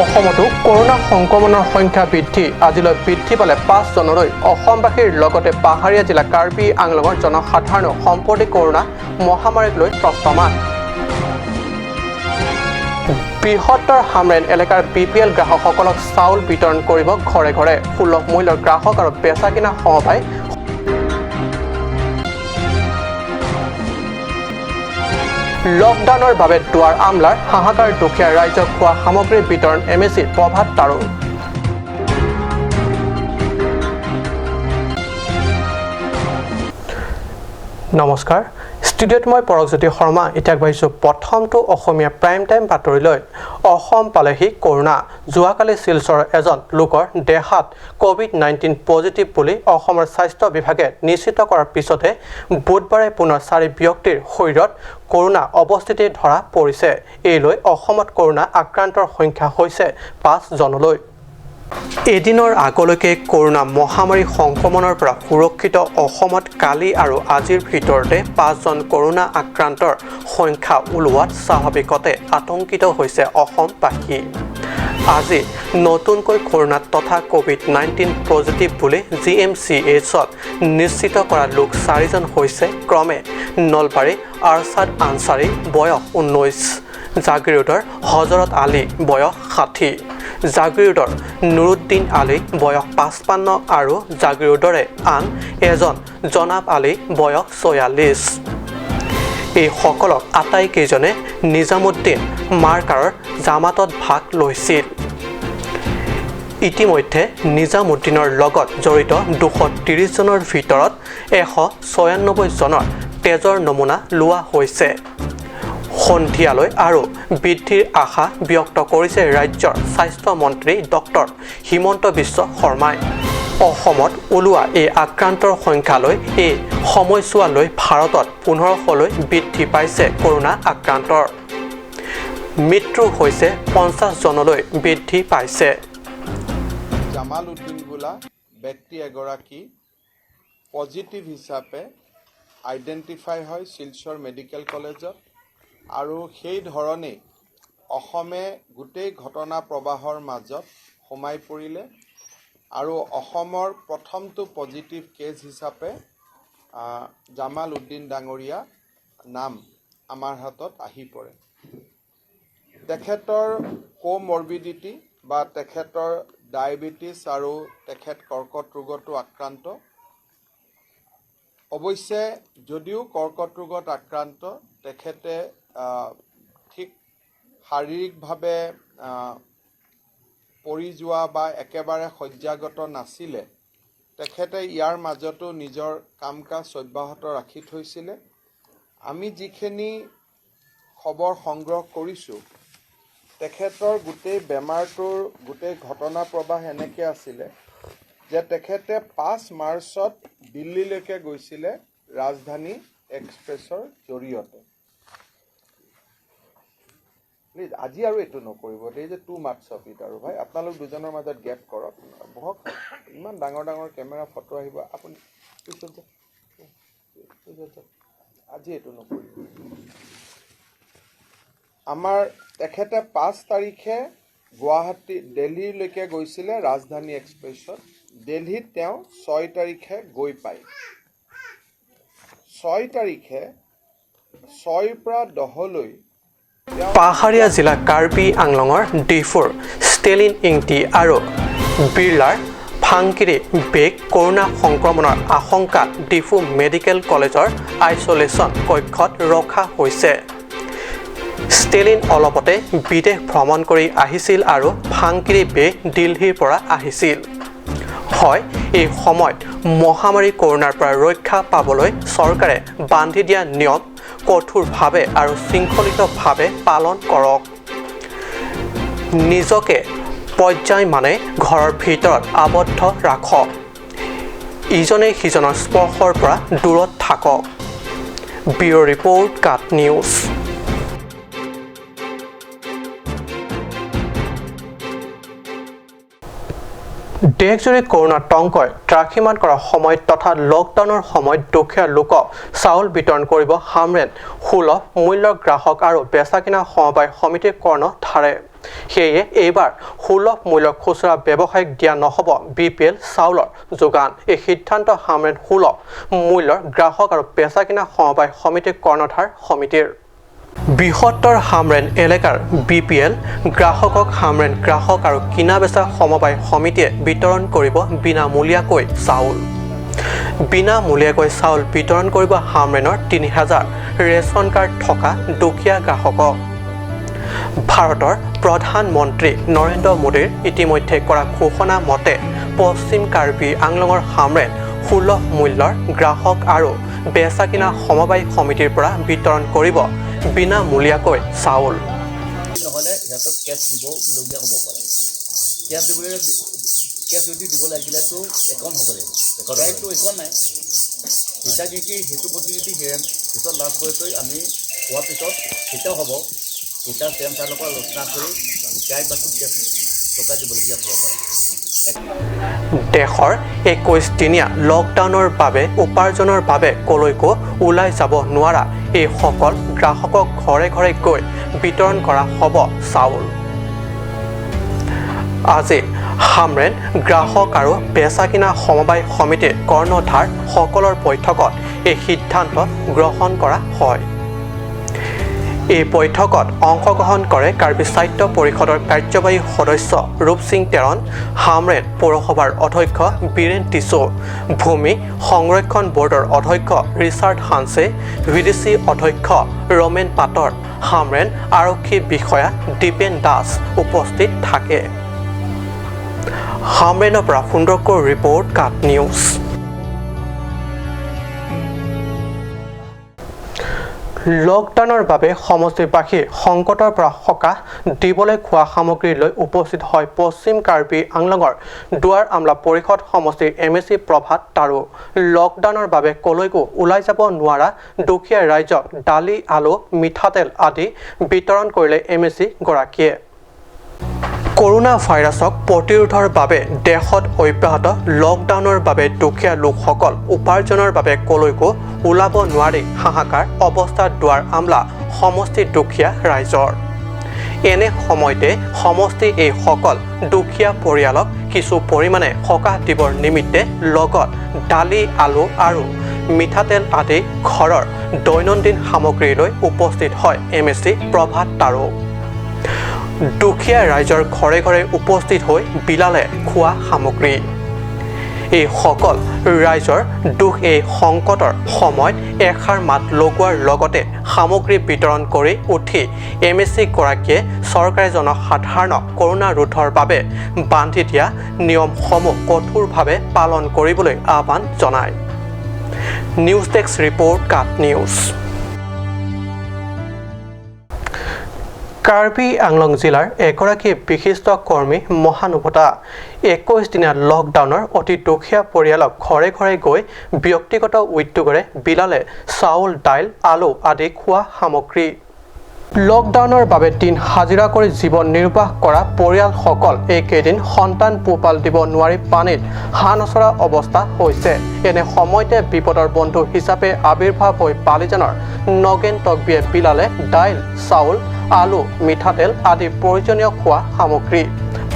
অসমতো কৰোণা সংক্ৰমণৰ সংখ্যা বৃদ্ধি। আজিলৈ বৃদ্ধি পালে 5 জনলৈ। অসমবাসীৰ লগতে পাহাৰীয়া জিলা কাৰ্বি আংলঙৰ জনসাধাৰণেও সম্প্ৰতি কৰোণা মহামাৰীক লৈ ত্ৰস্তমান। বৃহত্তৰ হামৰেণ এলেকাৰ বিপিএল গ্ৰাহকসকলক চাউল বিতৰণ কৰিব ঘৰে ঘৰে। সুলভ মূল্যৰ গ্ৰাহক আৰু বেচা কিনা সমবায় লকডাউনৰ বাবে দুৱাৰ আমলাৰ হাহাকাৰ। দুখীয়া ৰাইজক খোৱা সামগ্ৰী বিতৰণ এমএচি প্ৰভাত তাৰু। নমস্কাৰ, ষ্টুডিঅ'ত মই পৰগজ্যোতি শৰ্মা। এতিয়া আগবাঢ়িছোঁ প্ৰথমটো অসমীয়া প্ৰাইম টাইম বাতৰিলৈ। অসম পালেহি কৰোণা। যোৱাকালি শিলচৰৰ এজন লোকৰ দেহাত ক'ভিড-19 পজিটিভ বুলি অসমৰ স্বাস্থ্য বিভাগে নিশ্চিত কৰাৰ পিছতে বুধবাৰে পুনৰ চাৰি ব্যক্তিৰ শৰীৰত কৰোণা অৱস্থিতি ধৰা পৰিছে। এই লৈ অসমত কৰোণা আক্ৰান্তৰ সংখ্যা হৈছে পাঁচজনলৈ। এদিনৰ আগলৈকে কৰোণা মহামাৰী সংক্ৰমণৰ পৰা সুৰক্ষিত অসমত কালি আৰু আজিৰ ভিতৰতে পাঁচজন কৰোণা আক্ৰান্তৰ সংখ্যা ওলোৱাত স্বাভাৱিকতে আতংকিত হৈছে অসমবাসী। আজি নতুনকৈ কৰোণা তথা ক'ভিড-19 পজিটিভ বুলি জিএমচিএইচত নিশ্চিত কৰা লোক চাৰিজন হৈছে ক্ৰমে নলবাৰী আৰছাদ আনচাৰী, বয়স 19, জাগিৰোডৰ হজৰত আলী, বয়স 60, জাগিৰোডৰ নুৰুদ্দিন আলী, বয়স 55 আৰু জাগিৰোডৰে আন এজন জনাব আলী, বয়স 46। এইসকলক আটাইকেইজনে নিজামুদ্দিন মাৰ্কাৰৰ জামাতত ভাগ লৈছিল। ইতিমধ্যে নিজামুদ্দিনৰ লগত জড়িত 230 জনৰ ভিতৰত 196 জনৰ তেজৰ নমুনা লোৱা হৈছে। সন্ধিয়ালৈ আৰু বৃদ্ধিৰ আশা ব্যক্ত কৰিছে ৰাজ্যৰ স্বাস্থ্যমন্ত্ৰী ডক্টৰ হিমন্ত বিশ্ব শৰ্মাই। অসমত ওলোৱা এই আক্ৰান্তৰ সংখ্যালৈ এই সময়ছোৱালৈ ভাৰতত 1500লৈ বৃদ্ধি পাইছে কৰোণা আক্ৰান্তৰ। মৃত্যু হৈছে 50 জনলৈ বৃদ্ধি পাইছে। জামাল উদ্দিন বোলা ব্যক্তি এগৰাকী পজিটিভ হিচাপে আইডেণ্টিফাই হয় শিলচৰ মেডিকেল কলেজত আৰু সেই ধৰণেই অসমে গোটেই ঘটনা প্ৰবাহৰ মাজত সোমাই পৰিলে আৰু অসমৰ প্ৰথমটো পজিটিভ কেছ হিচাপে জামাল উদ্দিন ডাঙৰীয়া নাম আমাৰ হাতত আহি পৰে। তেখেতৰ কোমৰ্বিডিটি বা তেখেতৰ ডায়েবেটিছ আৰু তেখেত কৰ্কট ৰোগতো আক্ৰান্ত। অৱশ্যে যদিও কৰ্কট ৰোগত আক্ৰান্ত, তেখেতে ঠিক শাৰীৰিকভাৱে পৰি যোৱা বা একেবাৰে শয্যাগত নাছিলে। তেখেতে ইয়াৰ মাজতো নিজৰ কাম কাজ অব্যাহত ৰাখি থৈছিলে। আমি যিখিনি খবৰ সংগ্ৰহ কৰিছোঁ, তেখেতৰ গোটেই বেমাৰটোৰ গোটেই ঘটনা প্ৰবাহ এনেকৈ আছিলে যে তেখেতে 5 মাৰ্চত দিল্লীলৈকে গৈছিলে ৰাজধানী এক্সপ্ৰেছৰ জৰিয়তে। প্লিজ, আজি আৰু এইটো নকৰিব দেই যে too much of it. আৰু ভাই, আপোনালোক দুজনৰ মাজত গেপ কৰক, বহক। ইমান ডাঙৰ ডাঙৰ কেমেৰা, ফটো আহিব। আপুনি পিছত যাওক, পিছত যাওক। আজি এইটো নকৰিব। আমাৰ তেখেতে 5 তাৰিখে গুৱাহাটী দিল্লীলৈকে গৈছিলে ৰাজধানী এক্সপ্ৰেছত। দিল্লীত তেওঁ 6 তাৰিখে গৈ পায়। 6 তাৰিখে 6ৰ পৰা 10লৈ তেওঁ পাহাৰীয়া জিলা কাৰ্বি আংলঙৰ ডিফুৰ ষ্টেলিন ইংটি আৰু বিৰলাৰ ফাংকিৰি বেগ কৰোণা সংক্ৰমণৰ আশংকাত ডিফু মেডিকেল কলেজৰ আইচলেশ্যন কক্ষত ৰখা হৈছে। ষ্টেলিন অলপতে বিদেশ ভ্ৰমণ কৰি আহিছিল আৰু ফাংকিৰি বে দিল্লীৰ পৰা আহিছিল। হয়, এই সময়ত মহামাৰী কৰোণাৰ পৰা ৰক্ষা পাবলৈ চৰকাৰে বান্ধি দিয়া নিয়ম কঠোৰভাৱে আৰু শৃংখলিতভাৱে পালন কৰক। নিজকে পৰ্যায়মানে ঘৰৰ ভিতৰত আবদ্ধ ৰাখক। ইজনে সিজনৰ স্পৰ্শৰ পৰা দূৰত থাকক। ব্যুৰ' ৰিপৰ্ট, কাট নিউজ। দেশজুৰি কৰোণাতংকই ত্ৰাহিমাম কৰাৰ সময়ত তথা লকডাউনৰ সময়ত দুখীয়া লোকক চাউল বিতৰণ কৰিব হামৰেণ সুলভ মূল্যৰ গ্ৰাহক আৰু বেচা কিনা সমবায় সমিতিৰ কৰ্ণধাৰে। সেয়ে এইবাৰ সুলভ মূল্যৰ খুচুৰা ব্যৱসায়ীক দিয়া নহ'ব বিপিএল চাউলৰ যোগান। এই সিদ্ধান্ত হামৰেণ সুলভ মূল্যৰ গ্ৰাহক আৰু বেচা কিনা সমবায় সমিতিৰ কৰ্ণধাৰ সমিতিৰ। বৃহত্তৰ হামৰেণ এলেকাৰ বিপিএল গ্ৰাহকক হামৰেণ গ্ৰাহক আৰু কিনা বেচা সমবায় সমিতিয়ে বিতৰণ কৰিব বিনামূলীয়াকৈ চাউল। বিনামূলীয়াকৈ চাউল বিতৰণ কৰিব হামৰেণৰ 3000 ৰেচন কাৰ্ড থকা দুখীয়া গ্ৰাহকক। ভাৰতৰ প্ৰধানমন্ত্ৰী নৰেন্দ্ৰ মোদীৰ ইতিমধ্যে কৰা ঘোষণা মতে পশ্চিম কাৰ্বি আংলঙৰ হামৰেণ সুলভ মূল্যৰ গ্ৰাহক আৰু বেচা কিনা সমবায় সমিতিৰ পৰা বিতৰণ কৰিব বিনামূলীয়াকৈ চাউল। নহ'লে সিহঁতক কেছ দিবলগীয়া হ'ব পাৰে। কেছ দিবলৈ, কেছ যদি দিব লাগিলেতো একাউণ্ট হ'ব লাগিব। প্ৰায়তো একাউণ্ট নাই এতিয়া। কি কি সেইটো বস্তু যদি পিছত লাষ্ট গৈ থৈ আমি হোৱাৰ পিছত কেতিয়াও হ'ব, তেতিয়া চি এম ছাৰৰ লগত আলোচনা কৰি ইয়াৰ পাছত কেছ টকা দিবলগীয়া হ'ব পাৰে। দেশৰ 21 দিনীয়া লকডাউনৰ বাবে উপাৰ্জনৰ বাবে কলৈকো ওলাই যাব নোৱাৰা এইসকল গ্ৰাহকক ঘৰে ঘৰে গৈ বিতৰণ কৰা হ'ব চাউল। আজি হামৰেণ গ্ৰাহক আৰু বেচা কিনা সমবায় সমিতিৰ কৰ্ণধাৰসকলৰ বৈঠকত এই সিদ্ধান্ত গ্ৰহণ কৰা হয়। এই বৈঠকত অংশগ্ৰহণ কৰে কাৰ্বি স্বায়ত্ত পৰিষদৰ কাৰ্যবাহী সদস্য ৰূপসিং টেৰণ, হামৰেণ পৌৰসভাৰ অধ্যক্ষ বীৰেণ টিছু, ভূমি সংৰক্ষণ বৰ্ডৰ অধ্যক্ষ ৰিচাৰ্ড হানছে, ভিডিচি অধ্যক্ষ ৰমেন পাটৰ, হামৰেণ আৰক্ষী বিষয়া দীপেন দাস উপস্থিত থাকে। হামৰেণৰ পৰা সুন্দৰকৰ ৰিপৰ্ট, কাট নিউজ। লকডাউনৰ বাবে সমষ্টিবাসী সংকটৰ পৰা সকাহ দিবলৈ খোৱা সামগ্ৰী লৈ উপস্থিত হয় পশ্চিম কাৰ্বি আংলঙৰ দুৱাৰ আমলা পৰিষদ সমষ্টিৰ এমএচি প্ৰভাত তাৰো। লকডাউনৰ বাবে কলৈকো ওলাই যাব নোৱাৰা দুখীয়া ৰাইজক দালি, আলু, মিঠাতেল আদি বিতৰণ কৰিলে এমএচি গৰাকীয়ে। কৰোণা ভাইৰাছক প্ৰতিৰোধৰ বাবে দেশত অব্যাহত লকডাউনৰ বাবে দুখীয়া লোকসকল উপাৰ্জনৰ বাবে কলৈকো ওলাব নোৱাৰি হাহাকাৰ অৱস্থাত দুৱাৰ আমলা সমষ্টিৰ দুখীয়া ৰাইজৰ। এনে সময়তে সমষ্টিৰ এইসকল দুখীয়া পৰিয়ালক কিছু পৰিমাণে সকাহ দিবৰ নিমিত্তে লগত দালি, আলু আৰু মিঠাতেল আদি ঘৰৰ দৈনন্দিন সামগ্ৰী লৈ উপস্থিত হয় এমএচি প্ৰভাত তাৰো। দুখীয়া ৰাইজৰ ঘৰে ঘৰে উপস্থিত হৈ বিলালে খোৱা সামগ্ৰী। এইসকল ৰাইজৰ দুখ এই সংকটৰ সময়ত এষাৰ মাত লগোৱাৰ লগতে সামগ্ৰী বিতৰণ কৰি উঠি এমএচি গৰাকীয়ে চৰকাৰে জনসাধাৰণক কৰোণা ৰোধৰ বাবে বান্ধি দিয়া নিয়মসমূহ কঠোৰভাৱে পালন কৰিবলৈ আহ্বান জনায়। নিউজ ডেস্ক ৰিপৰ্ট, কাট নিউজ। কাৰ্বি আংলং জিলাৰ এগৰাকী বিশিষ্ট কৰ্মী মহানুভতা 21 দিনীয়া লকডাউনৰ অতি দুখীয়া পৰিয়ালক ঘৰে ঘৰে গৈ ব্যক্তিগত উদ্যোগেৰে বিলালে চাউল, দাইল, আলু আদি খোৱা সামগ্ৰী। লকডাউনৰ বাবে দিন হাজিৰা কৰি জীৱন নিৰ্বাহ কৰা পৰিয়ালসকল এইকেইদিন সন্তান পোহপাল দিব নোৱাৰি পানীত হাঁহ নচৰা অৱস্থা হৈছে। এনে সময়তে বিপদৰ বন্ধু হিচাপে আৱিৰ্ভাৱ হৈ বালিজানৰ নগেন টকবিয়ে বিলালে দাইল, চাউল, আলু, মিঠাতেল আদি প্ৰয়োজনীয় খোৱা সামগ্ৰী।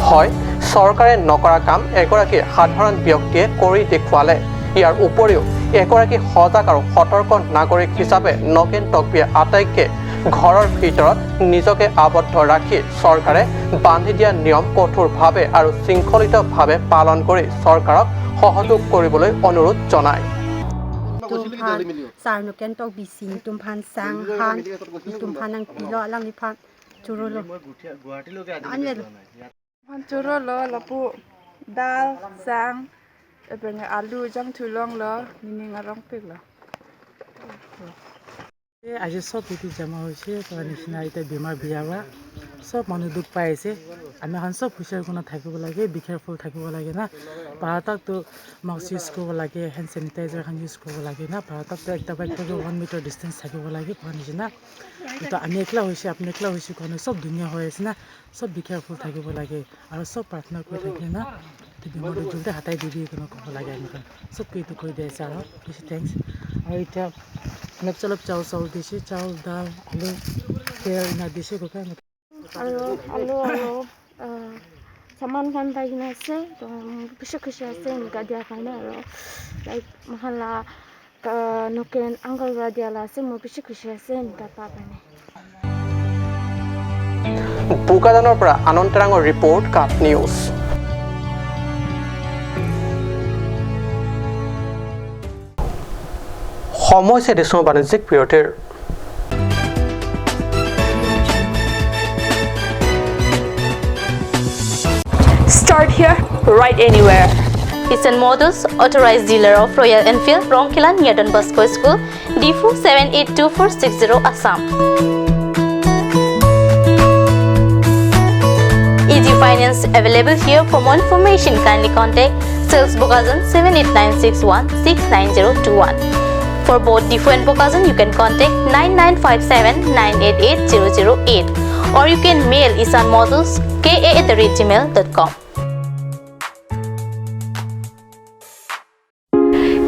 হয়, চৰকাৰে নকৰা কাম এগৰাকী সাধাৰণ ব্যক্তিয়ে কৰি দেখুৱালে। ইয়াৰ উপৰিও এগৰাকী সজাগ আৰু সতৰ্ক নাগৰিক হিচাপে নগেন টকবিয়ে আটাইকে ঘৰৰ ভিতৰত নিজকে আবদ্ধ ৰাখি চৰকাৰে বান্ধি দিয়া নিয়ম কঠোৰভাৱে আৰু শৃংখলিতভাৱে পালন কৰি চৰকাৰক সহযোগ কৰিবলৈ অনুৰোধ জনায়। Tumphan sarnu ken tok bi sin tumphan sang han tumphan ang pilo alang ni phan churolo anel. Churo lo lapu dal sang ebeng alu jang thulong lo nini ngarong pik lo. আজি চব এইটো জমা হৈছে তাৰ নিচিনা। এতিয়া বেমাৰ বিয়া হোৱা চব মানুহ দুখ পাই আছে। আমি এখন চব হুঁচিয়াৰ গুণত থাকিব লাগে, বি কেয়াৰফুল থাকিব লাগে না। ভাৰততো মাস্ক ইউজ কৰিব লাগে, হেণ্ড চেনিটাইজাৰখন ইউজ কৰিব লাগে না। ভাৰততো একটা বা একটা 1 মিটাৰ ডিষ্টেঞ্চ থাকিব লাগে কোৱা নিচিনা। এইটো আমি একলা হৈছে, আপুনি একলা হৈছে কোৱা নাই, চব ধুনীয়া হৈ আছে না। চব বি কেয়াৰফুল থাকিব লাগে আৰু চব প্ৰাৰ্থনা কৰি থাকিলে না এইটো বেমাৰটো জলদি হাতাই দিবি কোনো ক'ব লাগে। আমি চবকে এইটো কৈ দি আছে আৰু বেছি thanks. আৰু এতিয়া অলপ চলপ চাউল চাউল দিছে, চাউল, দাল, আলু, তেল এনে দিছে। ককা। আৰু আলু আৰু চামান খান পাই কিনে আছে। তো বেছি খুচি আছে এনেকুৱা দিয়াৰ কাৰণে। আৰু লাইক মহান নকেন আংকল পৰা দিয়া আছে, মই বেছি খুচি আছে এনেকুৱা পোৱাৰ কাৰণে। বোকাজানৰ পৰা আনন্দ তেৰাঙৰ ৰিপৰ্ট, কাট নিউজ। সময় হৈছে দিছোঁ বাণিজ্যিক বিৰতিৰ। Start here, right anywhere. Eastern Motors, authorized dealer of Royal Enfield, Rongkila near Don Bosco School, Difu 782460, Assam. Easy finance available here. For more information, kindly contact Sales Bokajan 78961 69021. For both Difu and Bokajan, you can contact 9957 988 008 or you can mail isanmodelska@gmail.com.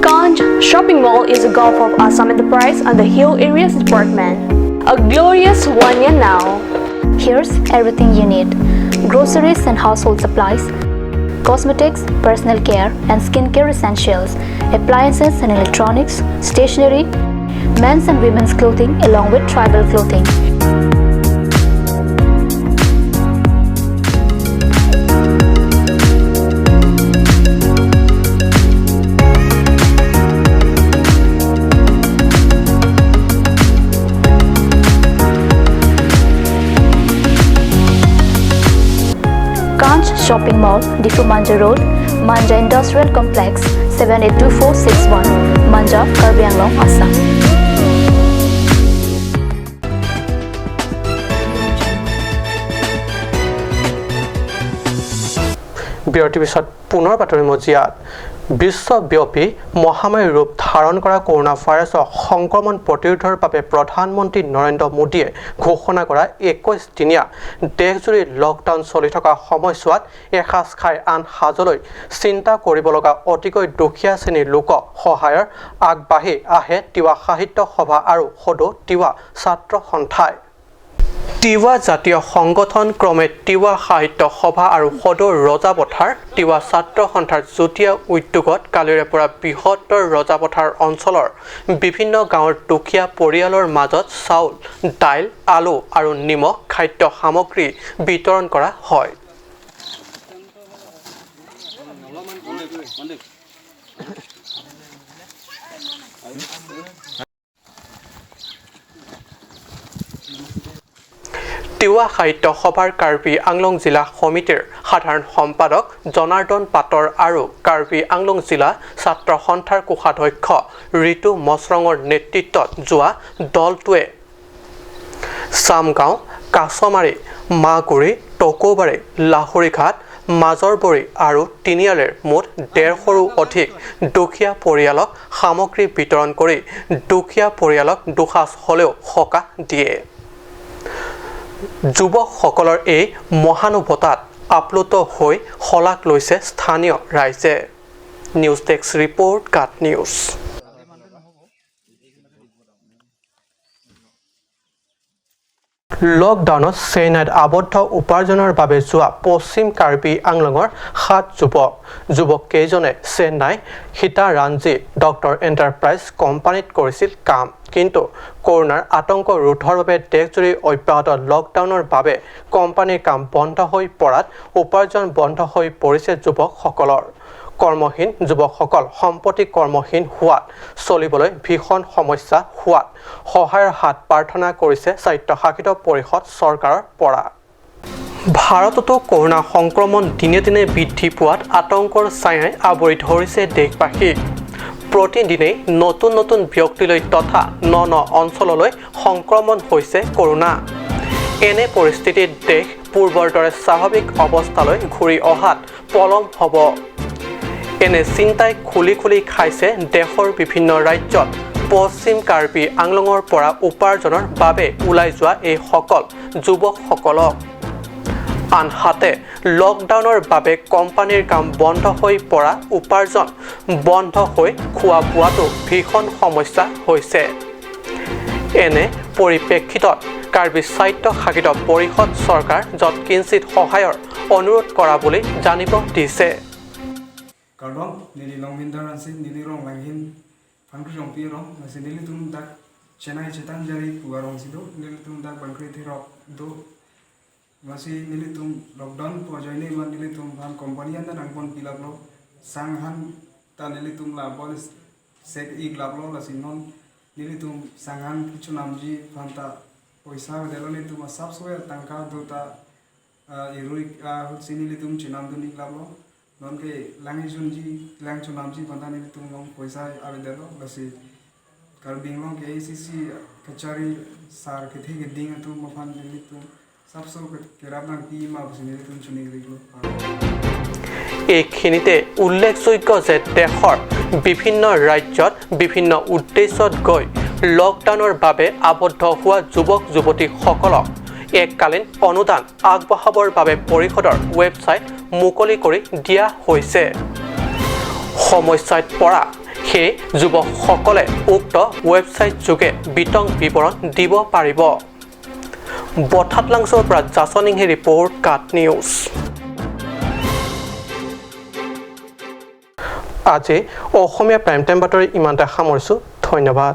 Ganj Shopping Mall is a Gulf of Assam Enterprise and the Hill Areas Department. A glorious 1 year now. Here's everything you need: groceries and household supplies, cosmetics, personal care and skincare essentials, appliances and electronics, stationery, men's and women's clothing along with tribal clothing. Kanch Shopping Mall, Difu Manja Road, Manja Industrial Complex, 782461, Manja, Karbi Anglong, Assam. বিৰতিৰ পিছত পুনৰ বাতৰি মজিয়াত। বিশ্বব্যাপী মহামাৰীৰ ৰূপ ধাৰণ কৰা কৰোণা ভাইৰাছৰ সংক্ৰমণ প্ৰতিৰোধৰ বাবে প্ৰধানমন্ত্ৰী নৰেন্দ্ৰ মোদীয়ে ঘোষণা কৰা 21 দিনীয়া দেশজুৰি লকডাউন চলি থকা সময়ছোৱাত এসাঁজ খাই আন সাজলৈ চিন্তা কৰিব লগা অতিকৈ দুখীয়া শ্ৰেণীৰ লোকক সহায়ৰ আগবাঢ়ি আহে তিৱা সাহিত্য সভা আৰু সদৌ তিৱা ছাত্ৰ সন্থাই। তিৱা জাতীয় সংগঠন ক্ৰমে তিৱা সাহিত্য সভা আৰু সদৌ ৰজাপথাৰ তিৱা ছাত্ৰ সন্থাৰ যুটীয়া উদ্যোগত কালিৰে পৰা বৃহত্তৰ ৰজাপথাৰ অঞ্চলৰ বিভিন্ন গাঁৱৰ দুখীয়া পৰিয়ালৰ মাজত চাউল, দাইল, আলু আৰু নিমখ খাদ্য সামগ্ৰী বিতৰণ কৰা হয়। তিৱা সাহিত্য সভাৰ কাৰ্বি আংলং জিলা সমিতিৰ সাধাৰণ সম্পাদক জনাৰ্দন পাটৰ আৰু কাৰ্বি আংলং জিলা ছাত্ৰ সন্থাৰ কোষাধ্যক্ষ ঋতু মছৰঙৰ নেতৃত্বত যোৱা দলটোৱে চামগাঁও, কাছমাৰী, মাগুৰি, টকৌবাৰী, লাহৰীঘাট, মাজৰবৰী আৰু তিনিআলিৰ মুঠ 150ৰো অধিক দুখীয়া পৰিয়ালক সামগ্ৰী বিতৰণ কৰি দুখীয়া পৰিয়ালক দুসাঁজ হ'লেও সকাহ দিয়ে। যুৱকসকলৰ এই মহানুভৱতাত আপ্লুত হৈ শলাগ লৈছে স্থানীয় ৰাইজে। নিউজ ডেস্ক ৰিপৰ্ট, কাট নিউজ। লকডাউনত চেন্নাইত আবদ্ধ উপাৰ্জনৰ বাবে যোৱা পশ্চিম কাৰ্বি আংলঙৰ 7 যুৱক। যুৱককেইজনে চেন্নাই সীতাৰামজী ডক্টৰ এণ্টাৰপ্ৰাইজ কোম্পানীত কৰিছিল কাম। কিন্তু কৰোণাৰ আতংক ৰোধৰ বাবে দেশজুৰি অব্যাহত লকডাউনৰ বাবে কোম্পানীৰ কাম বন্ধ হৈ পৰাত উপাৰ্জন বন্ধ হৈ পৰিছে যুৱকসকলৰ। কৰ্মহীন যুৱকসকল সম্প্ৰতি কৰ্মহীন হোৱাত চলিবলৈ ভীষণ সমস্যা হোৱাত সহায়ৰ হাত প্ৰাৰ্থনা কৰিছে স্বায়ত্তশাসিত পৰিষদ চৰকাৰৰ পৰা। ভাৰততো কৰোণা সংক্ৰমণ দিনে দিনে বৃদ্ধি পোৱাত আতংকৰ ছায়াই আৱৰি ধৰিছে দেশবাসীক। প্ৰতিদিনেই নতুন নতুন ব্যক্তিলৈ তথা ন ন অঞ্চললৈ সংক্ৰমণ হৈছে কৰোণা। এনে পৰিস্থিতিত দেশ পূৰ্বৰ দৰে স্বাভাৱিক অৱস্থালৈ ঘূৰি অহাত পলম হ'ব, এনে চিন্তাই খুলি খুলি খাইছে দেশৰ বিভিন্ন ৰাজ্যত। পশ্চিম কাৰ্বি আংলঙৰ পৰা উপাৰ্জনৰ বাবে ওলাই যোৱা এইসকল যুৱকসকলক। আনহাতে লকডাউনৰ বাবে কোম্পানীৰ কাম বন্ধ হৈ পৰা উপাৰ্জন বন্ধ হৈ খোৱা বোৱাটো ভীষণ সমস্যা হৈছে। এনে পৰিপ্ৰেক্ষিতত কাৰ্বি স্বায়ত্ত শাসিত পৰিষদ চৰকাৰ য'ত কিঞ্চিত সহায়ৰ অনুৰোধ কৰা বুলি জানিব দিছে। Kardong nili longmin daransi nili rong langhin phankri rong pi rong nasi nili tum dak chenai chetan jari puga rong sido nili tum dak bankri thirok do masi nili tum lockdown po joine ma nili tum phan company an nang pon pilaplo sanghan ta nili tum la bol sek ik laplo la sinon nili tum sanghan kichu namji phan ta poisa delo ni tum sab soe tangka do ta irui hutsi nili tum chinam du nik laplo non ke langi junji lang chunamji bandani tum long poisa avedelo lasi karbing long ke ACC kachari sar ke the ke ding tum mafan nili tum sab so ke rab nang pi ma basi nili tum chuni riglo। এইখিনিতে উল্লেখযোগ্য যে দেশৰ বিভিন্ন ৰাজ্যত বিভিন্ন উদ্দেশ্যত গৈ লকডাউনৰ বাবে আবদ্ধ হোৱা যুৱক যুৱতীসকলক এককালীন অনুদান আগবঢ়াবৰ বাবে পৰিষদৰ ৱেবছাইট মুকলি কৰি দিয়া হৈছে। সমস্যাত পৰা সেই যুৱকসকলে উক্ত ৱেবছাইট যোগে বিতং বিৱৰণ দিব পাৰিব। বঠাতলাংছৰ পৰা জাচনিংহে ৰিপৰ্ট, কাট নিউজ। আজি অসমীয়া প্ৰাইম টাইম বাতৰি ইমানতে সামৰিছোঁ। ধন্যবাদ।